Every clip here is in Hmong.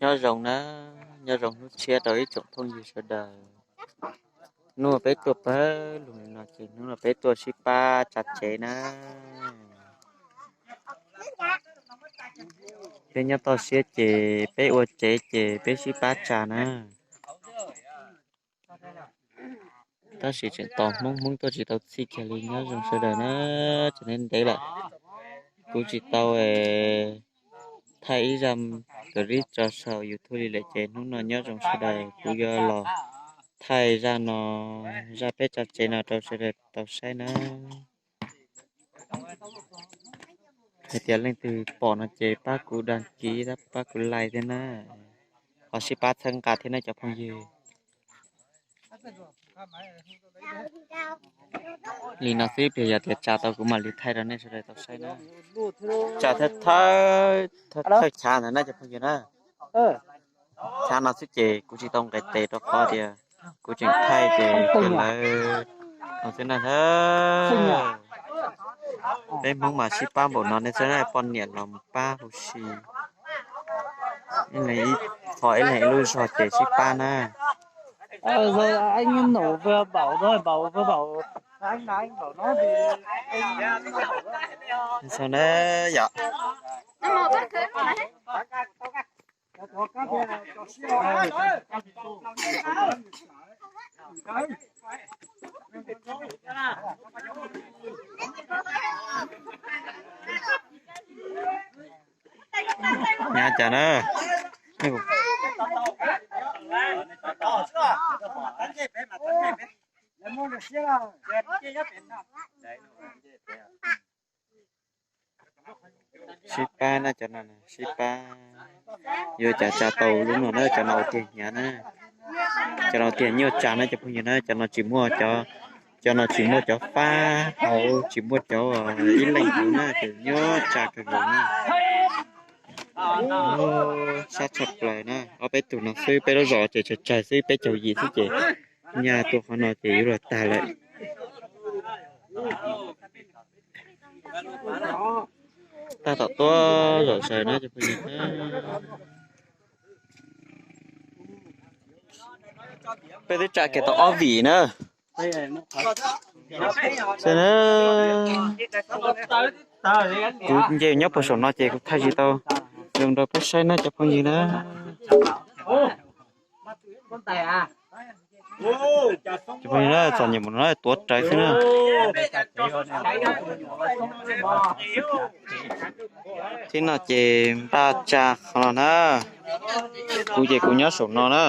Nyob zoo na, nyob zoo hnub tshiab rau ib tsoom phooj ywg sawv daws. Hnub no peb tuaj pawg lug li no ces hnub no peb tuaj sib pab tsa tsev na. Peb nyob toj siab ces peb ua tsev ces peb sib pab tsa na. Tab sis tseem tos Hmoob, Hmoob tuaj tsis tau txhij kiag li, nyob zoo sawv daws na. Tseem ntev ntev lawm kuv tsis tau thaij ib zaj clip tso saum YouTube li lawm ces hnub no nyob zoo sawv daws kuv yuav los thaij zaj no, zaj peb tsa tsev no rau sawv daws tau saib na. Hais tias leej twg pom no ces pab kuv đăng ký, pab kuv like thiab na. Ho sib pab txhawb nqa thiab na cov phooj ywg. Li no xwb, pliag yog tias tsa tau kuv mam li thaij rau nej sawv daws tau saib na. Tsa thawj thawj chav ntawd na cov phooj ywg na. Chav no xwb ces kuv tsis tau nqes tes rau qhov tias kuv tseem thaij ces lawv no xwb na. Peb Hmoob mas sib pab npaum no nej xwb na, poj niam los mus pab huv si. Ib leeg ib qho, ib leeg ib lub zog ces sib pab na. Anh Nổ vừa bảo thôi, bảo vừa bảo anh là anh bảo nó thì anh Nổ đó. Sao đấy vậy? Nyab cas na. Sib pab na cov no, sib pab. Yuav cas tsa tau lub no na, cov no ua tiag hnyav na. Cov no tiag nyuaj tsa na cov phooj ywg na, cov no tsis muaj cov, cov no tsis muaj cov fab hauv, tsis muaj cov ib leeg hauv na, ces nyuaj tsa kawg nkaus na. Sab tshaj plaws na, ob peb tug no xwb, peb lub zos ces tsawg tsawg xwb, peb caug yim xwb ces nyaj tuaj qhov no ces yuav luag tag lawm. Tab tom tuaj zom zaws na cov phooj ywg. Peb twb tsa kiag tau ob vim na. Kuv nce nyob puag saum no ces kuv thaij tsis tau zoo rau peb saib na cov phooj ywg na. Cov phooj ywg na, txom nyem mus no tuav rawv xwb na. Thib no ces npaj tsa qhov no na. Kuv ces kuv nyob saum no na.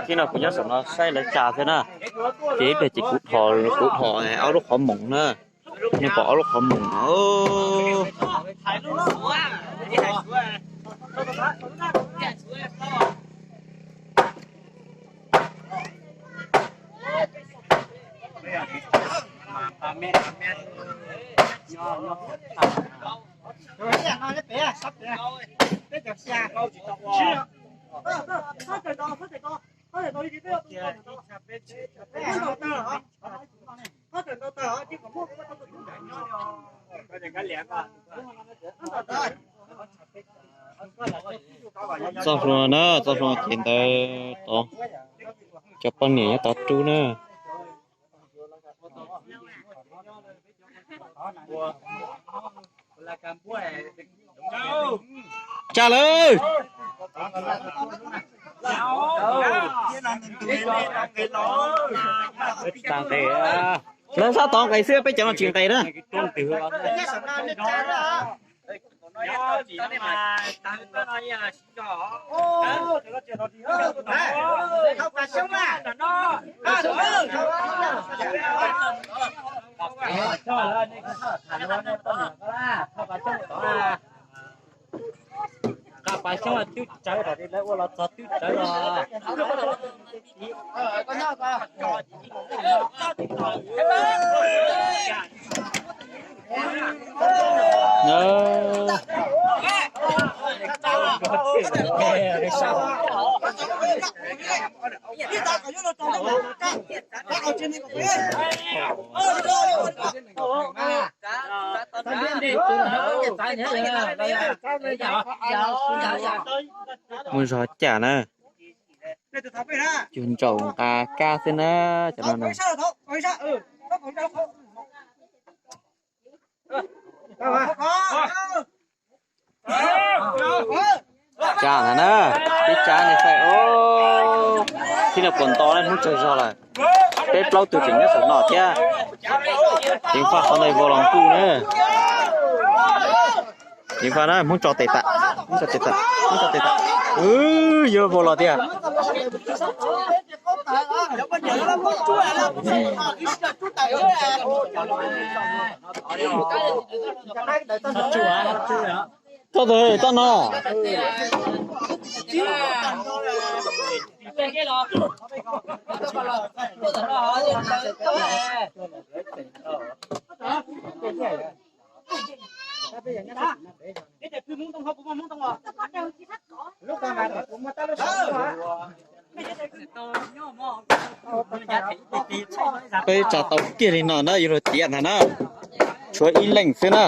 Thib no kuv nyob saum no saib lawv tsa xwb na. Ces ib pliag ces kuv dhos, kuv dhos ob lub qhov moos na. Nej pom ob lub qhov moos no. Txoj hlua na, txoj hlua ces ntawd tod, cov poj niam nyob tod rub na. Tsa lawm. Lawv sab tod nqes xwb, peb cov no tsis nqes na. Qas pas xyoob twb tsawv lawm, lawv ua los txog twb tsawv los. Muaj zog cas na. Cug ntsaum nqa kab xwb na, cov no na. Tsa ntag na, tib tsa ne xaim. Thiab los puas nto na, hnub tsawg zog lawm. Peb plaub tug tseem nyob saum no thiab. Ceev faj qhov ntawd vau los nkuj na. Ceev faj na, Hmoob tso tes tas, Hmoob tso tes tas, Hmoob tso tes tas. Yuav vau los tiag. Txoj tus txoj no. Peb tsa tau kiag li no na, yuav luag tiav ntag na. Tshuav ib leej xwb na.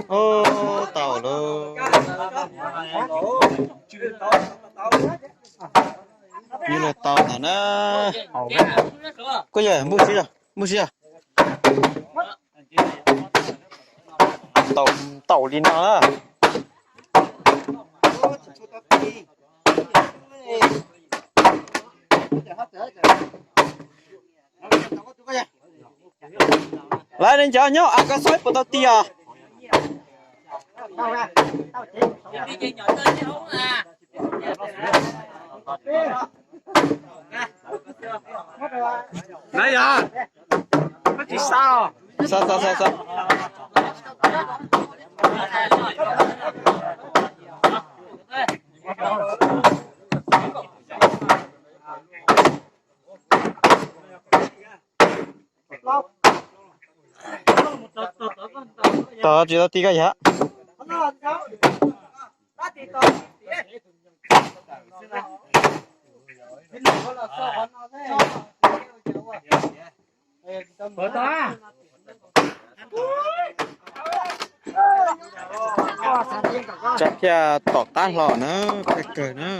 Ub, tau lawm. Yuav luag tau ntag na. Koj yog npuj siab, npuj siab. Tau, tau li no na. Lawv ne, nco nyob a, koj saib puas tau tiag. Lawv yog, koj tsis xa os. Xa, xa, xa, xa. Tau tsis tau ti koj yam. Tsam thiaj tom qab hlo na, kawg kawg na.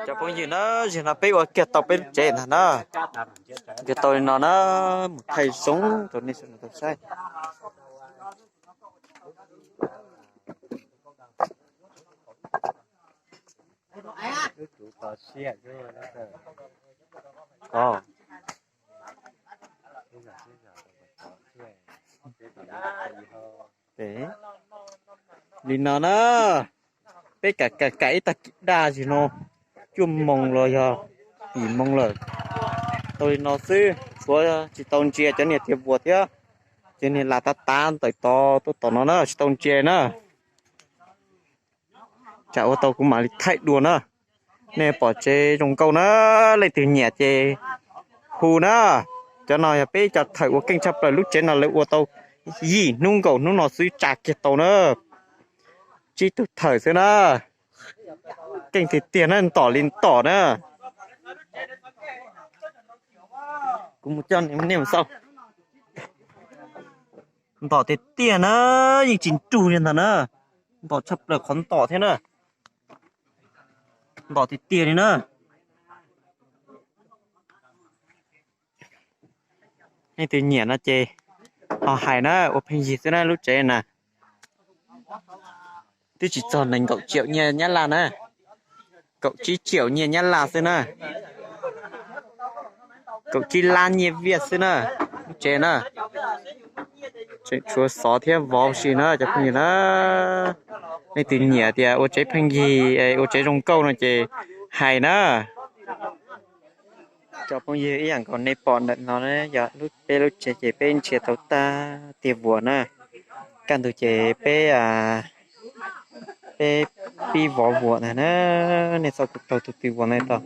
Cov phooj ywg na, zaum no peb ua kiag tau peb lub tsev ntag na. Kiag tau li no na, mus thaij zoo rau nej sawv daws tau saib. Li no na, peb kam kam kam ib tag kis daj zim no, cuaj moos los yog yim moos lawm. Tau li no xwb, tshuav tsis tau ntsia cov niag tiav vuas thiab, cov niag las tav tav ntawm tod tuaj tom no na, tsis tau ntsia na. Tsam ua tau kuv mam li thaij dua na. Nej pom tsev zoo nkauj na, leej twg nyiam ces hu na. Cov no yog peb cov thawm ua keej tshaj plaws, lub tsev no lawv ua tau yim hnub nkaus, hnub no xwb tsa kiag tau na. Tsib tug thawm xwb na. Keej tiag tiag na, ntom li ntom na. Kuv mus coj nej mus xauj. Ntom tiag tiag na, yeej tsis nrug li ntag na. Ntom tshaj plaws qhov ntom thiab na. Ntom tiag tiag li na. Leej twg nyiam no ces ho hais na, ua pheej yig xwb na lub tsev na. Twb tsis txog nees nkaum tsiaum nyiaj Nyab Laj na. Kaum tsib tsiaum nyiaj Nyab Laj xwb na. Kaum tsib lab nyiaj Viaj xwb na. Lub tsev na. Tseem tshuav xov thiab vov si na cov phooj ywg na. Leej twg nyiam tias ua tsev pheej yig, ua tsev zoo nkauj no ces hais na. Cov phooj ywg, ib yam nkaus nej pom ntawm no yog peb lub tsev ces peb nrhiav tau tag tiag vuas na. Kaj ntug ces peb, peb pib vov vuas ntag na. Nej xauj kuv taug tus twg vuas ntawd tau.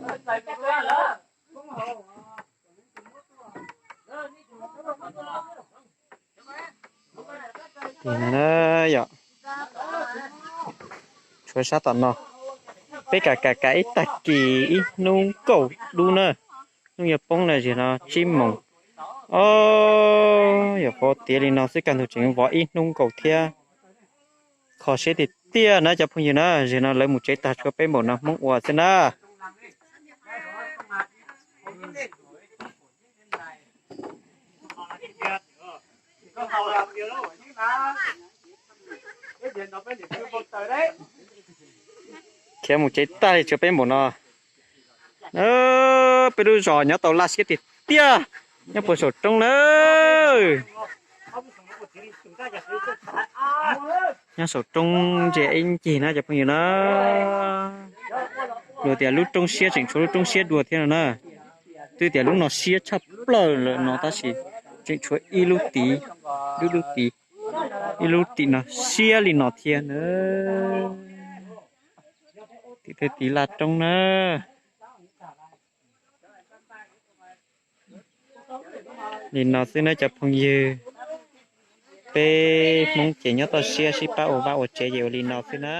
Yog tshuav sab tom no. Peb kam kam kam ib tag kis ib hnub kaum dub na. Hnub yuav poob na, zim no tsib moos. Yog pov tiav li no xwb kaj ntug tseem vov ib hnub nkaus thiab. Kho siab tiag tiag na cov phooj ywg na, zim no lawv mus tsev tag tshuav peb npaum no Hmoob ua xwb na. Khiav mus tsev tag li tshuav peb npaum no. Peb lub zos nyob tau laj siab tiag tiag, nyob puag saum roob na. Nyob saum roob ntsia ib ncig na cov phooj ywg na. Luag tias lub roob siab tseem tshuav lub roob siab dua thiab no na. Twb tias lub no siab tshaj plaws lawm no tab sis tseem tshuav ib lub tid, lub lub tid, ib lub tim no siab li no thiab na. Tim thawj tid laj roob na. Li no xwb na cov phooj ywg. Peb Hmoob ces nyob toj siab sib pab ua vaj ua tsev ces ua li no xwb na.